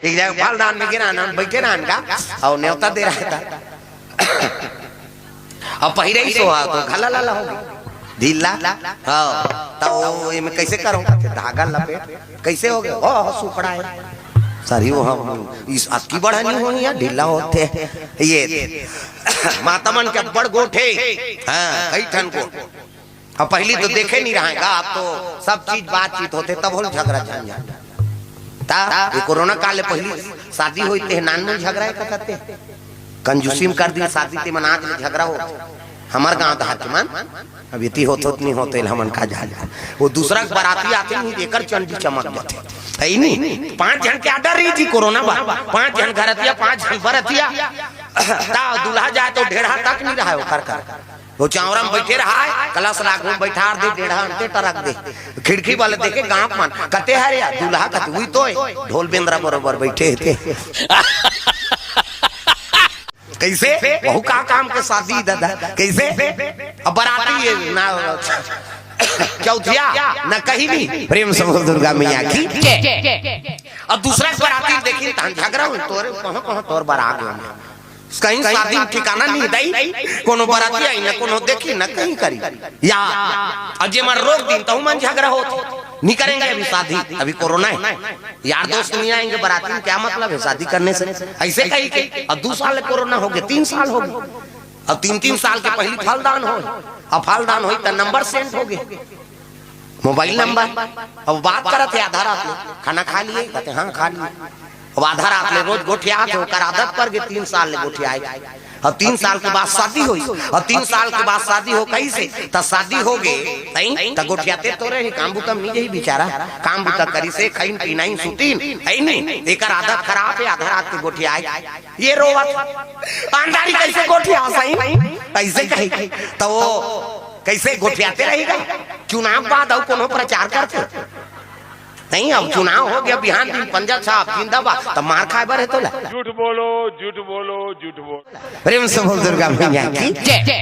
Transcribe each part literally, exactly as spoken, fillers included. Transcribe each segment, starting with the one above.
एक जगह फल दान में गिरा ना, बैठे रहन का, अउ नेवता दे रहा था। अब पहिरे ही सोहा तो घला लाला हो गई। ढीला। हाँ। तो एमे कैसे करो? धागा लपेट। कैसे हो गए? ओ, सुखड़ा है। सर, यो हम इस अक्की बढ़ा नहीं होई या ढीला होथे। ये माता मन के बड़ गोठे। हाँ, कई ठन गोठ। अब पहली तो देखे नहीं रहा का, अब तो सब चीज बातचीत होथे, तब होल झगड़ा झंझट। ता ये कोरोना काल ले पहली शादी होई ते नानमुन झगड़ा है का करते? कंजूसी में कर दी शादी ते मन आज ले झगड़ा हो। हमर गांव धार के मन अब इति होत होत नहीं होते, हमन का जान। वो दूसरा के बराती आते नहीं, एकर चंडी चमक जाते। है ही नहीं। पांच झन के आर्डर रही जी कोरोना बा। पांच झन घरतिया, पांच झन बरतिया। ता दूल्हा जाए तो ढेढ़ा तक नहीं रहा ओकर कर। वो चावरा में बैठे रहा है, कलश लाख में बैठार दे, ढेढ़ा अंते टरक दे। खिड़की वाले देखे गांव मन, कते हरे या दूल्हा कते हुई तो है, ढोल बेंदरा बरोबर बैठे थे। कैसे? वहू का काम के शादी दादा? कैसे? अब बराती ये ना चौथिया ना कहीं नहीं। प्रेम से बोल दुर्गा मैया की। अब दूसरा के बराती देखी तहन झगड़ा हो तोरे कहाँ कहाँ तोर बराग हो। कहीं शादी में ठिकाना नहीं दई, कोनो बराती आई ना, कोनो देखी ना, कहीं करी। या अब जे मन रोक दिन तहु मन झगड़ा होत, नहीं करेंगे अभी शादी, अभी कोरोना है, यार दोस्त नहीं आएंगे बराती में, क्या मतलब है शादी करने से? ऐसे कही के अब दो साल कोरोना हो गए, तीन साल हो गए, अब तीन तीन साल के पहली फलदान हो, अब फलदान होई त नंबर सेंट हो गए। Mobile number. अब बात करत है आधा रात में, खाना खा लिए? कहते हाँ खा लिए। अब आधा रात में रोज गोठियात है, ओकर आदत पड़ गई, तीन साल ले गोठियाए। अब तीन साल के बाद शादी होई, और तीन साल के बाद शादी हो कैसे? त शादी हो गए, तई त गोठियाते तो रहे, काम बुता में नहीं जाई बेचारा, काम बुता करी से खाइन पीनाइन सुतीन, है नहीं, एकर आदत खराब है, आधा रात के गोठियाए। ये रोवत अंधारी कैसे गोठिया सही? ऐसे कही तो वो कैसे गोठियाते रहेगा? चुनाव बाद अउ कोनो प्रचार करते नहीं। अब चुनाव हो गया, बिहान दिन पंजा छाप जिंदाबाद, तब मार खाए बर है तोला। झूठ बोलो, झूठ बोलो, झूठ बोलो। प्रेम से बोल दुर्गा मैया की।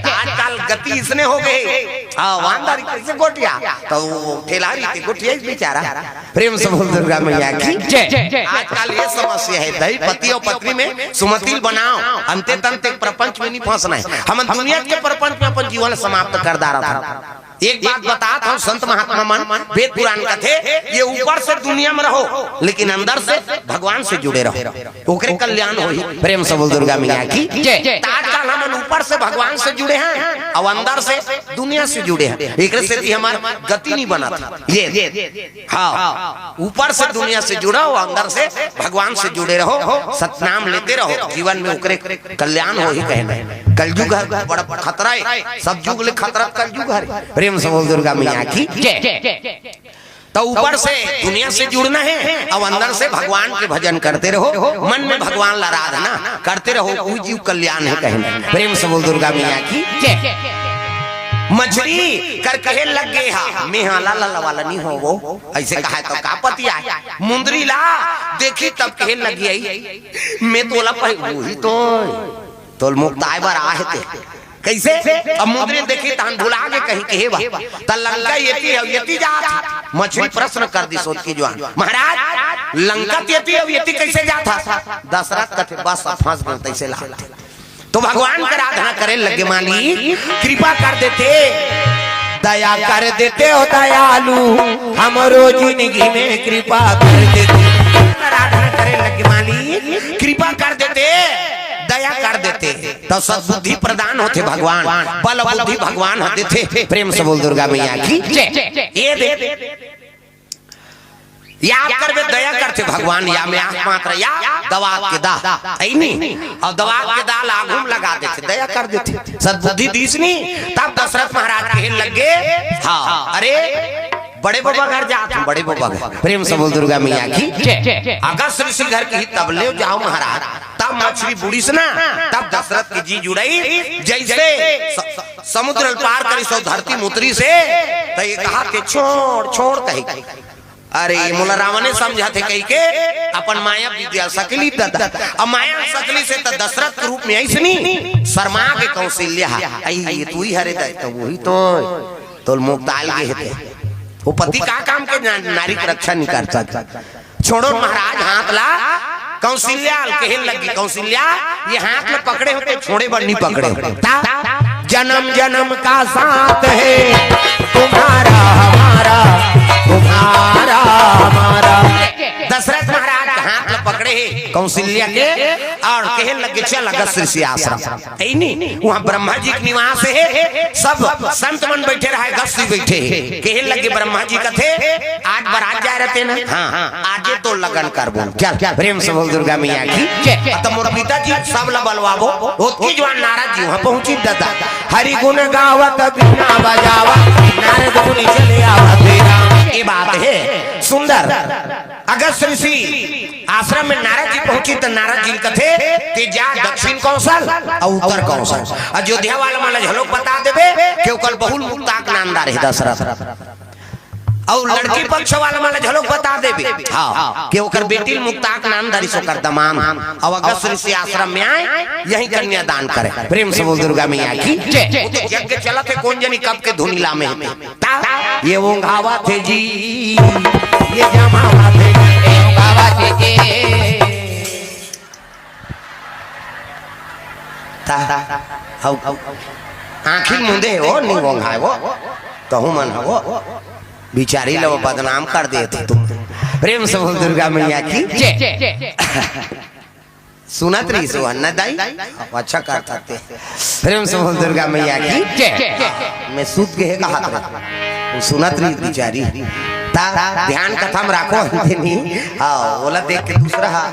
आजकल गति इसने हो गए, हाँ, वानदारी कैसे गोठिया, तो वो ठेलारी थे गोठिया इस बेचारा। प्रेम से बोल दुर्गा मैया की। आजकल ये समस्या है, दही पति और पत्नी में सुमतिल बनाओ, अंते तंते प्रपंच में नहीं फंसना है। हम दुनिया के प्रपंच में अपन जीवन समाप्त कर डारा था। एक बात बतात हूँ, संत महात्मा मन वेद पुराण कथे, ये ऊपर से दुनिया में रहो, लेकिन अंदर से भगवान से जुड़े रहो, ओकरे कल्याण होही। प्रेम से बोल दुर्गा मैया की। त आजकल हमन ऊपर से भगवान से जुड़े हैं और अंदर से दुनिया से जुड़े हैं, एकरे सेती हमार गति नहीं बनत। ये हाँ, ऊपर से दुनिया से जुड़ा हो, अंदर से भगवान से जुड़े रहो, सतनाम लेते रहो, जीवन में ओकरे कल्याण होही कहना। कलयुग है, बड़ा खतरा है, सब युग ले खतरा कलयुग है। प्रेम से बोल दुर्गा मैया की। तो ऊपर से दुनिया से जुड़ना है और अंदर से भगवान के भजन करते रहो, मन में भगवान ला आराधना करते रहो, वो जीव कल्याण है कहना। प्रेम से बोल दुर्गा मैया की। मछली कर कहे लग गए हा, मैं हाला ला वाला नहीं हो वो, ऐसे कहा तो का पति आए। मुंदरी ला देखी तब कहे लग गई, मैं तोला पह-, वही तो तोल मुक्ताए बर आहे ते। कैसे? अब मुंदरी देखी तहन भुला के कहीं कहे बा। त लंका येती है, येती जात। मछली प्रश्न कर दी सोच के जवान, महाराज, लंका त येती है, येती कैसे जात है? दशरथ कथे, बस अब फंस गए, तैसे लागथे। तो भगवान के आराधना करे लगे, मालिक कृपा कर देते, दया कर देते हो दयालु, हमरो जिंदगी में कृपा कर देते। आराधना करे लगे, मालिक कृपा कर देते, दया कर देते, तो सद्बुद्धि प्रदान होते भगवान, बल बुद्धि भगवान ह देते। प्रेम से बोल दुर्गा मैया की। ये दे याद करबे, दया करते भगवान, या में आंख मात्र या दवा के दा, है नहीं? और दवा के दा लागू में लगा देते, दया कर देते। सद्बुद्धि दीसनी, तब दशरथ महाराज कहे लग गए, हाँ, अरे, बड़े बाबा घर जात हूँ, बड़े बाबा घर। प्रेम से बोल दुर्गा मैया की। अगस्त ऋषि घर की तब ले जाओ महाराज, तब मछली बुड़ीस ना, तब दशरथ की जी जुड़ई, जैसे स-, समुद्र पार करी सो धरती मुतरी से, तो ये कहा कि छोड़, छोड़ कही। अरे, ये मोला रावणे समझा थे कही के, अपन माया विद्या सकली ददा। अब माया सकली से त दशरथ के रूप में ऐसनी शर्मा के कौशल्या, आई ये तू ही हरे दे, तो वही तो, तो मुक्ताल के हेते। वो पति का काम के ना-, नारी के रक्षा नहीं कर सकता। छोड़ो महाराज हाथ ला, कौशल्या ल कहे लगी, "कौशल्या, ये हाथ ल पकड़े हो ते छोड़े बर नहीं पकड़े हो।" ता, "जन्म जन्म का साथ है तुम्हारा हमारा, तुम्हारा हमारा।" दशरथ महाराज हाथ ल पकड़े हे कौशल्या के अउ कहे लगे, "चल अगस्त ऋषि आश्रम।" हे नी, वहाँ ब्रह्मा जी के निवास हे, सब संत मन बैठे रहे, अगस्त ऋषि बैठे हे। कहे लगे ब्रह्मा जी कथे, "आज बरात जाए रहते ना, हाँ, हाँ, आजे तो लगन करबो।" चल, चल, प्रेम से बोल दुर्गा मैया की जय। अब तो मोर पिताजी सब ला बलवाबो, ओतकी जुवार नारद जी वहाँ पहुँची दादा। "हरि गुण गावत बीना बजावा, नारद मुनि चले आवा तेरा।" ये बात हे सुंदर। अगस्त ऋषि आश्रम में नारद जी पहुंची त नारद जी कथे, "ते जा दक्षिण कौशल अउ उत्तर कौशल।" अयोध्या वाला मन ल घलोक बता देबे कि ओकर बहू ल मुक्ताक नाम डारे हे दशरथ। अउ लड़की पक्ष वाला मन ल घलोक बता देबे, हाँ, कि ओकर बेटी ल मुक्ताक नाम डारिस ओकर दमांद। अउ अगस्त ऋषि आश्रम में आए, यहीं कन्यादान करे। प्रेम से बोल दुर्गा मैया की जय। वो तो यज्ञ चलत हे, कोन जनी कब के धुनी लामे हे। ता, ये ओंघावत हे जी, ये जमावत हे जी, ये ओंघावत हे जी। ता, हऊ, आँखी मुंदे हो, नी ओंघाए हो, तहू मन हो, बिचारी ला बदनाम कर देते तुम। प्रेम से बोल दुर्गा मैया की। जय। सुनत रहिस ओ अन्ना दाई, अच्छा करत हे। प्रेम से बोल दुर्गा मैया की। जय। मैं सुत गे हे कहत रहे, वो सुनत रहिस बिचारी। ता ध्यान कथा में राखो अंते नी। हाँ, ओला देख के दूसरा हा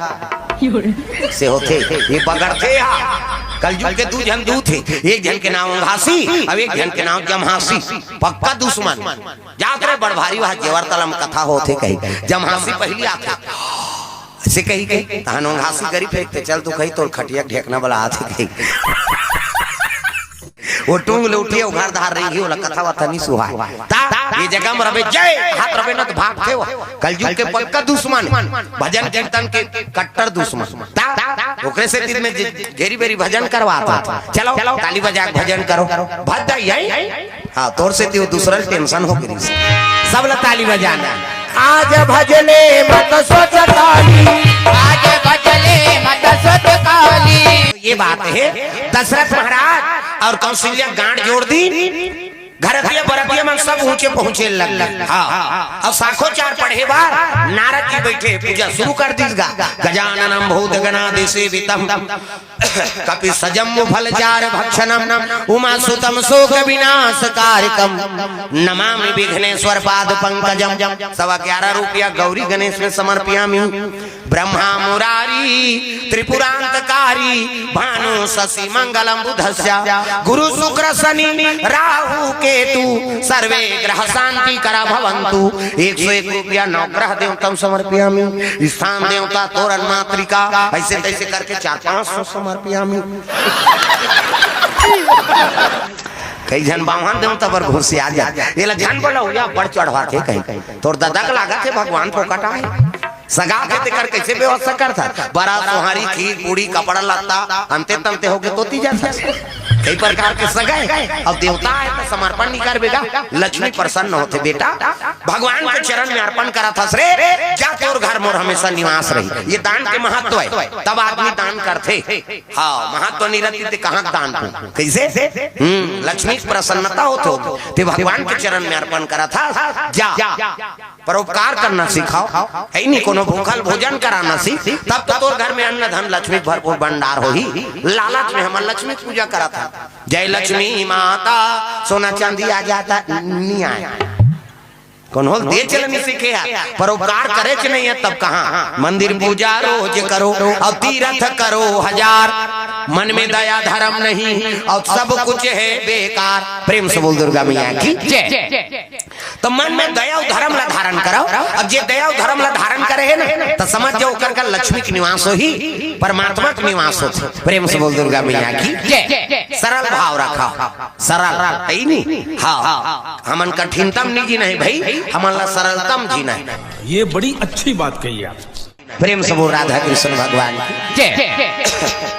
से होथे, ये बगड़थे हा। कलयुग के दू झन दूत हे, एक झन के नाम ओंघासी अउ एक झन के नाम जम्हासी। पक्का दुश्मन। जात रहे बड़ भारी वहाँ जेवर तला में कथा होथे कही, जम्हासी पहिली आथे। अइसे कही के, तहन ओंघासी करी फेंकथे, "चल तू," कही, "तोर खटिया के ढेकना बला आथे," कही। वो टूंग ले उठिया, उघार धार रही, ओला कथा वथा नी सुहाय। ता, ये जगह में रबे, जय, हाथ रबे न त भागथे वो। कलयुग के पक्का दुश्मन, भजन कीर्तन के कट्टर दुश्मन। ता, ओकरे से दिन में जे-, घेरी बेरी भजन करवात हे। चलो, ताली बजा के भजन करो। भद्दा यही हाँ, तोर सेती वो दूसरा ल tension हो गे रहिस। सब ला ताली बजाना। आज भजले मत सोच काली। आज भजले मत सोच काली। ये बात हे, दशरथ महाराज अउ कौशल्या गांठ जोड़ दिन, घरतिया बरतिया मन सब ऊंचे पहुंचे लग गे। हाँ, अउ साखोचार पढ़े बर नारद जी बैठे, पूजा शुरू कर दिस गा। गजाननम भूत गणादि सेवितम कपि सजम्बु फल चार भक्षणम उमा सुतम शोक विनाश कारकम नमामि विघ्नेश्वर पाद पंकजम। सवा ग्यारह रुपया गौरी गणेश में समर्पयामि। ब्रह्मा मुरारी त्रिपुरांतकारी भानु शशि मंगलम बुधस्य गुरु शुक्र शनि राहु केतु सर्वे ग्रह शांति करा भवंतु। एक सौ एक रुपया नवग्रह देवतम समर्पयामि। स्थान देवता तोरण मातृका ऐसे तैसे करके चार पांच सौ समर्पयामि। कई झन बाम्हन देवता बर घुसिया जाथे। एला झन बोला हुआ बड़ चढ़वा के कही। तोर ददा के लागत हे भगवान फोकट आए। सगा के तेकर कैसे व्यवस्था करथा? बरा सोहारी, खीर, पूड़ी, कपड़ा लत्ता, अंते तंते होके तोती जाथा। कई प्रकार के सगा हे। अब देवता आए त समर्पण नहीं करबे गा। लक्ष्मी प्रसन्न होथे बेटा। भगवान के चरण में अर्पण करत हस रे, जा तोर घर मोर हमेशा निवास रही। ये दान के महत्व हे, तब आदमी दान करथे। हाँ, महत्व नहीं रहती ते कहाँ दान को? कैसे? हम्म, लक्ष्मी प्रसन्नता होत हो, ते भगवान के चरण में अर्पण करत हस, जा। परोपकार करना सिखाओ, हे नहीं कोनो भूखल भोजन कराना सीख, तब तो तोर घर में अन्न धन लक्ष्मी भरपूर भंडार होही। लालच में हमन लक्ष्मी पूजा करत हन। जय लक्ष्मी माता, सोना चांदी आ जाता, नहीं आए। कोनो दे चलनी सीखे हे, परोपकार करे च नहीं हे, तब कहाँ? मंदिर पूजा रोज करो अउ तीरथ करो हजार, मन में दया धर्म नहीं अउ सब कुछ हे बेकार। प्रेम से बोल दुर्गा मैया की जय। त मन में दया अउ धर्म ला धारण करो। अब जे दया अउ धर्म ला धारण करे हे ना, त समझ जाओ ओकर का लक्ष्मी के निवास होही, परमात्मा के निवास होथे। प्रेम से बोल दुर्गा मैया की जय। सरल भाव रखा। सरल, हे नहीं? हाँ, हमन कठिनता में नहीं जीना हे भाई, हमन ला सरलता में जीना हे। ये बड़ी अच्छी बात कही आप। प्रेम से बोल राधा कृष्ण भगवान की जय।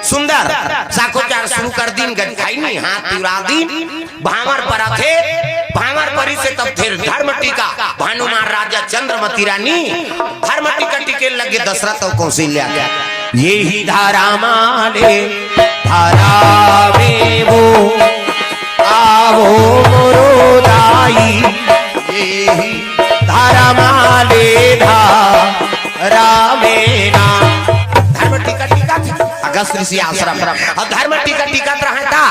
सुंदर साखोचार शुरू कर दिन गज भाई नहीं, हाथ पिरा दिन, भांवर परथे, भांवर परी से तब फिर धर्म टीका, भानुमान राजा चंद्रमती रानी, धर्म टीका टिके लगे दशरथ अउ कौशल्या। ये ही धारा माले धारा में वो आवो मोरो दाई, ये ही धारा माले धारा में ना। धर्म टीका टीका अगस्त ऋषि आश्रम, और धर्म टीका टीका रहता।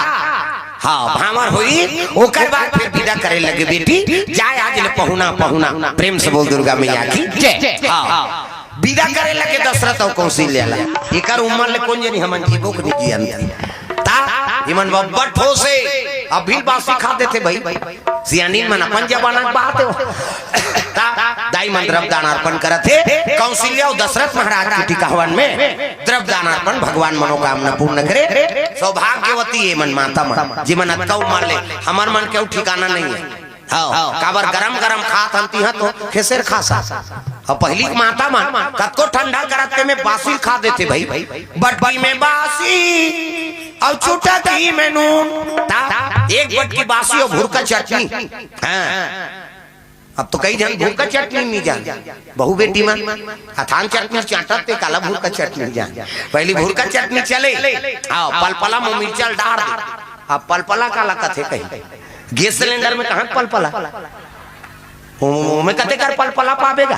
हाँ, भांवर होई, ओकर बाद फिर विदा करे लगे, "बेटी, जाए आज ले पहुना, पहुना।" प्रेम से बोल दुर्गा मैया की जय। हाँ, विदा करे लगे दशरथ और कौशल्या ला। एकर उम्र ले कोन जनी हमन जीबो के नहीं जियन। ता, इमन बब्बर ठोसे, अभी बासी खा देथे भाई। सियानी मन अपन जमाना के बात है। ता, दाई मन द्रव्य दान अर्पण करत हे। कौशल्या और दशरथ महाराज के टिकावन में द्रव्य दान अर्पण, भगवान मनोकामना पूर्ण करे। सौभाग्यवती ये मन माता मन, जे मन अतका उमर ले, हमर मन के अउ ठिकाना नहीं है। हाँ, काबर गरम गरम खात हन तिहा तो खेसेर खा सा। और पहली के माता मन कतको ठंडा करत के में बासी खा देथे भाई। बटकी में बासी और चुटकी में नून। ता, एक बटकी बासी और भुरका चटनी। हाँ। अब तो कई झन भुरका चटनी नहीं जान, बहू बेटी मन अथान चटनी चाटत ते काला भुरका चटनी जान। पहली भुरका चटनी चले, हाँ, पलपला में मिर्चा डार दे। अब पलपला काला कथे कही, गैस सिलेंडर में कहाँ पलपला? ओ-, ओमे कते कर पलपला पाबेगा?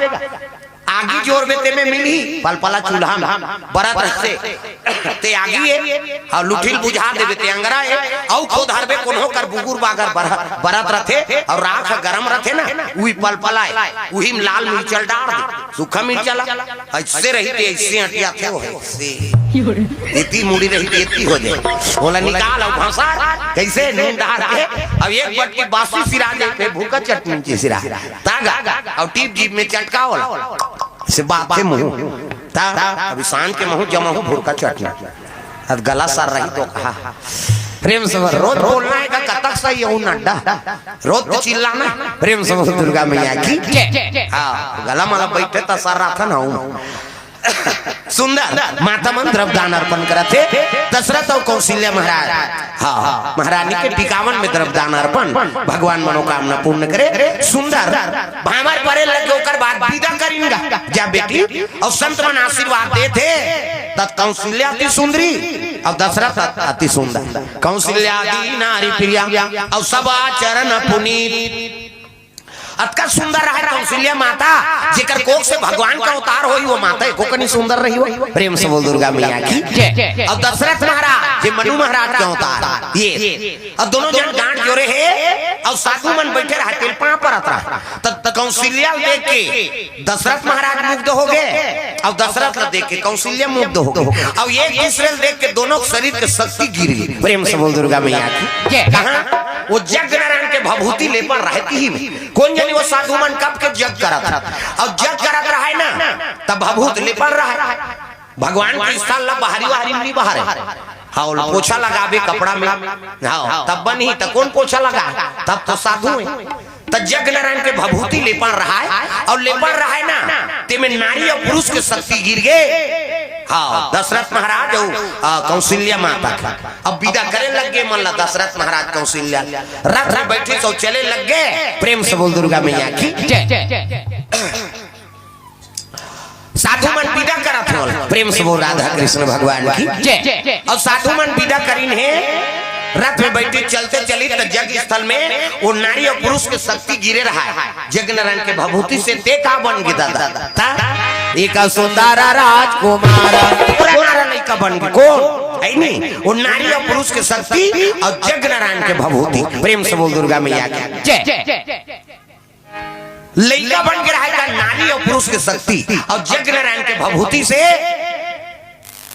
आगी जोरबे ते में मिलही, पलपला चूल्हा में बरत रहते। ते आगी ए, अउ लुठिल बुझा देबे ते अंगरा ए, अउ खो धरबे कोनो कर बुगुर बागर बर-, बरत रथे, अउ राख गरम रथे ना, उही पलपला ए, उही में लाल मिर्चल डार दे, सूखा मिर्चल, ऐसे रही ते ऐसे अंटिया थे हो, ऐसे। एती मुड़ी रही ते एती हो जाए। बोला निकाल अउ भांसा, कैसे नून डार के, अब एक बटकी बासी सिरा दे, फिर भूखा चटनी के सिरा। तागा, अउ टीप जीभ में चटका होला। से बात है मुंह। ता, अभी शान के मुंह जमा हो भुरका चटना। अब गला सर रही तो कहा। प्रेम से बोल, रोज बोलना है का कतक सही हो नड्डा। रोज तो चिल्लाना। प्रेम से बोल दुर्गा मैया की। हाँ, गला माला बैठे तो सर रहा था ना हूँ। सुंदर माता मन द्रव्य दान अर्पण करत हे। दशरथ और कौशल्या महाराज, हाँ, महारानी के टिकावन में द्रव्य दान अर्पण, भगवान मनोकामना पूर्ण करे। सुंदर भांवर परे लगे, ओकर बाद विदा करिन गा, जा बेटी, और संत मन आशीर्वाद देथे, तब कौशल्या अति सुंदरी और दशरथ अति सुंदर। कौशल्या अति नारी प्रिया और सब आचरण पुनीत। अतका सुंदर रहे कौशल्या माता, जेकर कोख से भगवान का अवतार होई, वो माता एको कनी सुंदर रही हो। प्रेम से बोल दुर्गा मैया की जय। और दशरथ महाराज, जे मनु महाराज का अवतार, ये, और दोनों जन गांठ जोरे हे, और साधु मन बैठे रहे, तेल पांव परत रहा। तब कौशल्या देख के दशरथ महाराज मुग्ध हो गए, और दशरथ ला देख के कौशल्या मुग्ध हो गए, और एक दूसरे ला देख के दोनों शरीर के शक्ति गिर गई। प्रेम से बोल दुर्गा मैया की जय। कहाँ? वो जग नारायण के भभूति लेपन रहती ही में। कोन जनी वो साधु मन कब के जग करत, और जग करत रहे ना, तब भभूत लेपन रहे। भगवान के स्थान ला बाहरी बाहरी में नहीं बहारे। हाँ, पोछा लगाबे कपड़ा में, हाँ, तब बनी, त कोन पोछा लगा? तब तो साधु है। त जग नारायण के भभूति लेपन रहाय, और लेपन रहाय ना, तेमे नारी और पुरुष के शक्ति गिर गए। हाँ, दशरथ महाराज और, आ, कौशल्या माता के। अब विदा करे लग गए मन ला दशरथ महाराज कौशल्या। रथ में बैठे सो चले लग गए। प्रेम से बोल दुर्गा मैया की जय। साधु मन विदा करत होल। प्रेम से बोल राधा कृष्ण भगवान की जय। और साधु मन विदा करिन हे, रथ में बैठे चलते चली त जग स्थल में वो नारी और पुरुष के शक्ति गिरे रहा है। जग नारायण के भभूति से ते का बन गए दादा? ता? एक सुंदर राजकुमार, पूरा नारा लइका बन गए। कौन? है नहीं? वो नारी और पुरुष के शक्ति और जग नारायण के भभूति। प्रेम से बोल दुर्गा मैया की जय। लइका बन के रहे का नारी और पुरुष के शक्ति और जग नारायण के भभूति से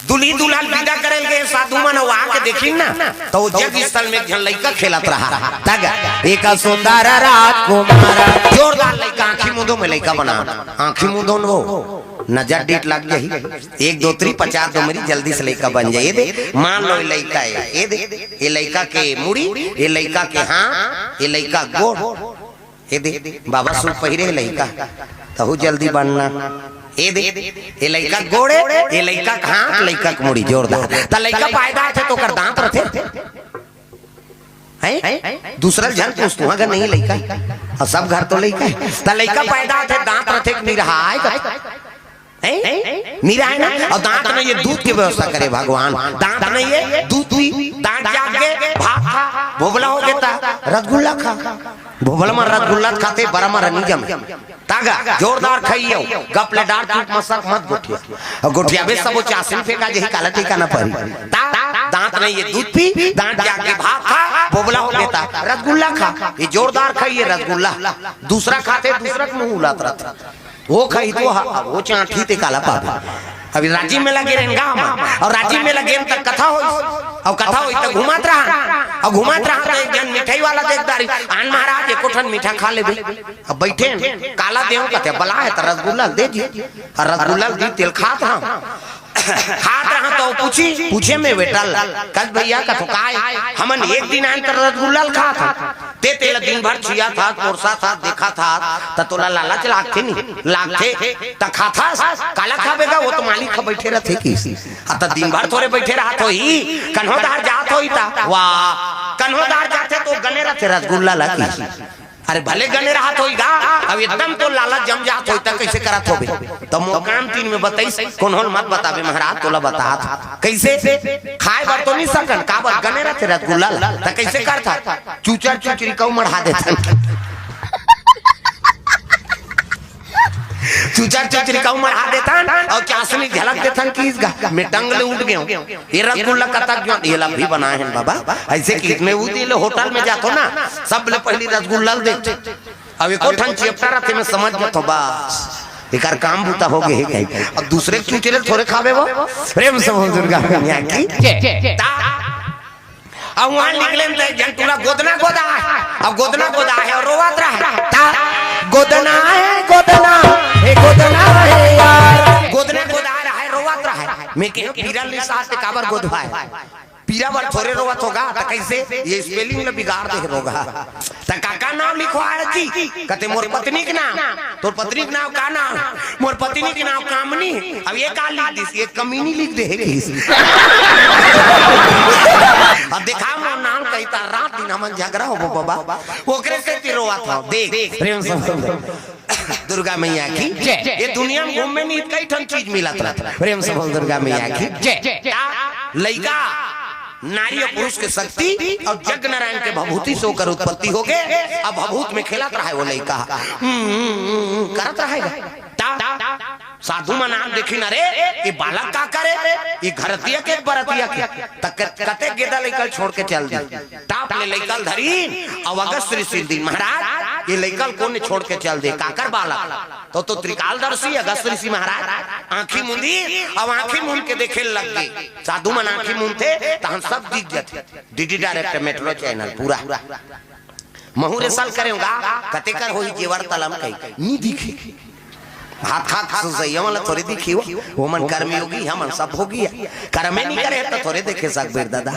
दुल्ही दुल्हन विदा करे गए साधु मन, वो आके देखिन ना, तो वो जग स्थल में एक झन लइका खेलत रहा। तग एक सुंदर राजकुमार, जोरदार लइका, आंखी मुंदो में लइका बना, आंखी मुंदो न वो नजर डीट लग गई। एक दो त्री पचास दो मेरी जल्दी से लइका बन जाए। ये दे, मान लो ये लइका है, ये दे, ये लइका के मुड़ी, ये लइका के हाथ, ये लइका गोड़। ए दे, बाबा सूट पहिरे हे लइका, तहू जल्दी बनना। ए दे, ए लइका के गोड़े, ए लइका के हाथ, लइका के मुड़ी जोरदार। त लइका पैदा होथे त ओकर दांत रथे? हैं? दूसरा झन पूछ, तुहा घर नहीं लइका? और सब घर तो लइका है। त लइका पैदा होथे, दांत रथे कि नहीं रहा? आय का? हैं? निराय ना। अउ दांत नइ हे, दूध के व्यवस्था करे भगवान। दांत नइ हे, दूध पी, दांत जाग गे, भात खा, भोभला हो गे त रसगुल्ला खा। भोभला म रसगुल्ला खाथे, बरा म रनी जमे। त गा, जोरदार खइयो, गप ले डार चुप मसक मत गोठिया। अउ गोठियाबे सबो चासिन फेंका जही, काला टीका न परी। त दांत नइ हे, दूध पी, दांत जाग गे, भात खा, भोभला हो गे त रसगुल्ला खा। ये जोरदार खइये रसगुल्ला। दूसरा खाथे, दूसरा के मुंह उलात रथे। वो खाही तो हा, वो चांठी ते काला पाबे। अभी राजिम मेला गे रहेन गांव म, अउ राजिम मेला गेन त कथा होइस, अउ कथा होइस त घुमात रहन, अउ घुमात रहन त एक झन मिठाई वाला देख डारिस, "आन महाराज, एको ठन मीठा खा लेबे।" अब बइठेन, "काला देंव?" कथे, "बला हे त रसगुल्ला ल दे जी।" अउ रसगुल्ला ल दी, तेला खात रहंव। खात रहंव त वो पूछिस, पूछे में वेटर ल, "कस भइया," कथंव, "काय?" "हमन एक दिन आन त रसगुल्ला ल खात हन।" ते तेला दिन भर चियाथस, पोरसाथस, देखथस, त तोला लालच लागथे नी? लागथे। त खाथस, काला खाबे गा, वो तो मालिक ह बइठे रथे किस। अ त दिन भर थोरे बइठे रहत होही, कन्हो दार जात होही त, वाह, कन्हो दार जाथे तो गने रथे रसगुल्ला ल किस। अरे भले गने रहत होही गा, अब एकदम तो लालच जम जात होही त कइसे करत होबे? त मोर काम तीन में बताइस, कोनो ल मत बताबे महाराज, तोला बतात हंव। कइसे? खाय बर तो नइ सकन, काबर गने रथे रसगुल्ला ल, त कइसे करथस? चुचर चुचरी कऊ मढ़ा देथन। चुचर चुचरी कऊ मढ़ा देथन अउ चासनी झलक देथन कि इस गा, मैं टंग ले उठ गेंव। ये रसगुल्ला कतक जोन, ये ला भी बनाए हन बाबा। अइसे कि इतने उदी ले होटल में जाथो ना, सबले पहिली रसगुल्ला ल देखथो। अब एको ठन चेपटा रथे, मैं समझ जाथों, बस एकर काम बूता हो गे हे कहीं। अब दूसरे के चुचरे थोरे खाबे वो। प्रेम से बोल दुर्गा मैया की। जय। ता अब वहां निकलेन त एक झन टूरा गोदना गोदाय। अब गोदना गोदाय हे अउ रोवत रहय। ता गोदना हे, गोदना हे, गोदना हे यार। गोदना गोदाय रहय, रोवत रहय। मैं कहेंव पीरा ल नइ सहस त काबर गोदवाय? पीरा बर थोरे रोवत होगा, त कइसे? ये स्पेलिंग ल बिगाड़ दे हे रोगा। त का का नांव लिखवाय जी? कथे मोर पत्नी के नांव। तोर पत्नी के नांव का नांव? मोर पत्नी के नांव कामनी। अब ये का लिख दिस? ये कमीनी लिख दे हे किस। अब देखा मोर नांव कहिता, रात दिन हमन झगरा होबो बाबा। ओकरे सेती रोवत हंव। देख, प्रेम से बोल दुर्गा मैया की। जय। ये दुनिया में घूमे में कई ठन चीज मिलत रथे। प्रेम से बोल दुर्गा मैया की। जय। का लइका नारी अउ पुरुष के शक्ति अउ जग नारायण के भभूति से ओकर उत्पत्ति होगे। अब भभूत में खेलत रहय वो लइका। हम्म, हम्म, हम्म, हम्म, करत रहय गा। ता साधु मन आके देखिन, "अरे, ये बालक का करे? ये घरतिया के बरतिया के?" त क-, कते गेदा लइका ल छोड़ के चल दिस। टाप ले लइका ल धरिन, अउ अगस्त ऋषि ल दिन, "महाराज, ये लइका ल कोन छोड़ के चल दे? काकर बालक?" तो, तो त्रिकालदर्शी अगस्त ऋषि महाराज आंखी मूंदी, अउ आंखी मूंद के देखे लग गे। साधु मन आंखी मूंदथे, तहन सब दिख जाथे। डीडी डायरेक्ट मेट्रो चैनल पूरा। महूं रिहर्सल करेंव गा, कते कर होही जेवर तलम कही, नी दिखे। हाथ हाथ सुसैया वाला थोरे दिखी हो, वो मन कर्मयोगी, हमन सब भोगी हे। कर्मे नी करे त थोरे देखे सकबे दादा।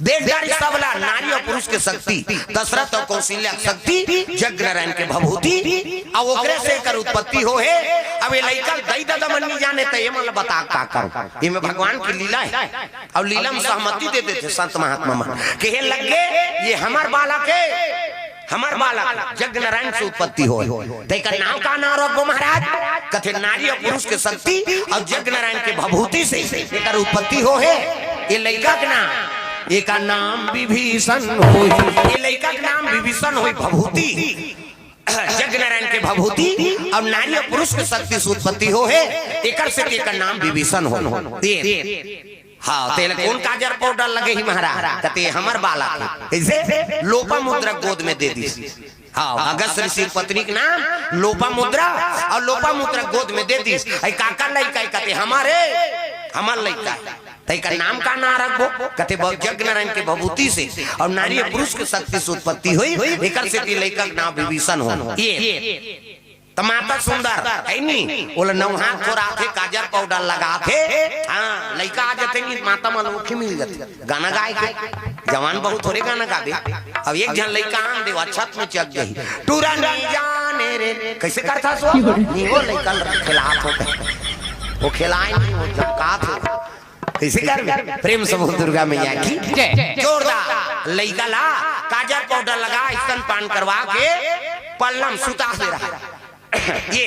देख डारिस सबला, नारी अउ पुरुष के शक्ति, दशरथ अउ कौशल्या के शक्ति, जग नारायण के भभूति, अउ ओकरे से एकर उत्पत्ति हो हे। अब ये लइका ल दई ददा मन नी जाने त ये मन ल बता का करूं? ये में भगवान के लीला हे। अउ लीला में सहमति दे देथे संत महात्मा मन। कहे लग गे, "ये हमर बालक हे, हमर बालक, जग नारायण से उत्पत्ति होय।" त एकर नांव का नांव रखबो महाराज? कथे, "नारी अउ पुरुष के शक्ति अउ जग नारायण के भभूति से एकर उत्पत्ति हो हे।" ये लइका के नांव, एकर नांव विभीषण होही। ये लइका के नांव विभीषण होही, भभूति। जग नारायण के भभूति अउ नारी अउ पुरुष के शक्ति से उत्पत्ति हो हे, एकर से एकर नांव विभीषण हो। ये, हाँ, तेला कोन काजर पाउडर लगे ही महाराज? कथे हमर बालक हे। कइसे? लोपामुद्रा गोद में दे दिस। हाँ, अगस्त ऋषि के पत्नी के नांव लोपामुद्रा, अउ लोपामुद्रा गोद में दे दिस। अई काकर लइका हे? कथे हमर हे, हमर लइका हे। त एकर नांव का नांव रखबो? कथे, "ब-, जग नारायण के भभूति से अउ नारी पुरुष के शक्ति से उत्पत्ति होय, एकर सेती लइका के नांव विभीषण हो।" ये त माता सुंदर हे नी, ओला नौ हाथ खोराथे, काजर पाउडर लगाथे, हाँ, लइका आ जाथे नी, माता मन ल ओखी मिल जाथे गाना गाय के। जवान बहुत थोरे गाना गाबे। अब एक झन लइका आन दे, छत में चघ जाही, "टूरा नी जाने रे।" कइसे करथस वो? नी, वो लइका ल खेलात होथे, वो खेलाय नी, वो झपकात होथे। कइसे करबे? प्रेम से बोल दुर्गा मैया की जय। जोरदार। लइका ला काजर पाउडर लगा, स्तनपान करवा के पलंग सुता दे रहा। ये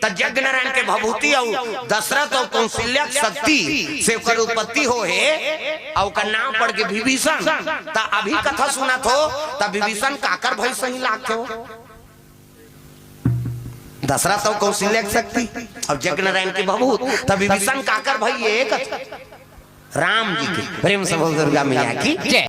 त यज्ञ नारायण के भभूति अउ दशरथ अउ कौशल्या के शक्ति से ओकर उत्पत्ति हो हे, अउ ओकर नाम पड़ के विभीषण। त अभी कथा सुनत हो, त विभीषण काकर भाई सही लागथे हो? दशरथ अउ कौशल्या के शक्ति अउ यज्ञ नारायण के भभूत, त विभीषण काकर भाई? एक राम जी के। प्रेम से बोल दुर्गा मैया की जय।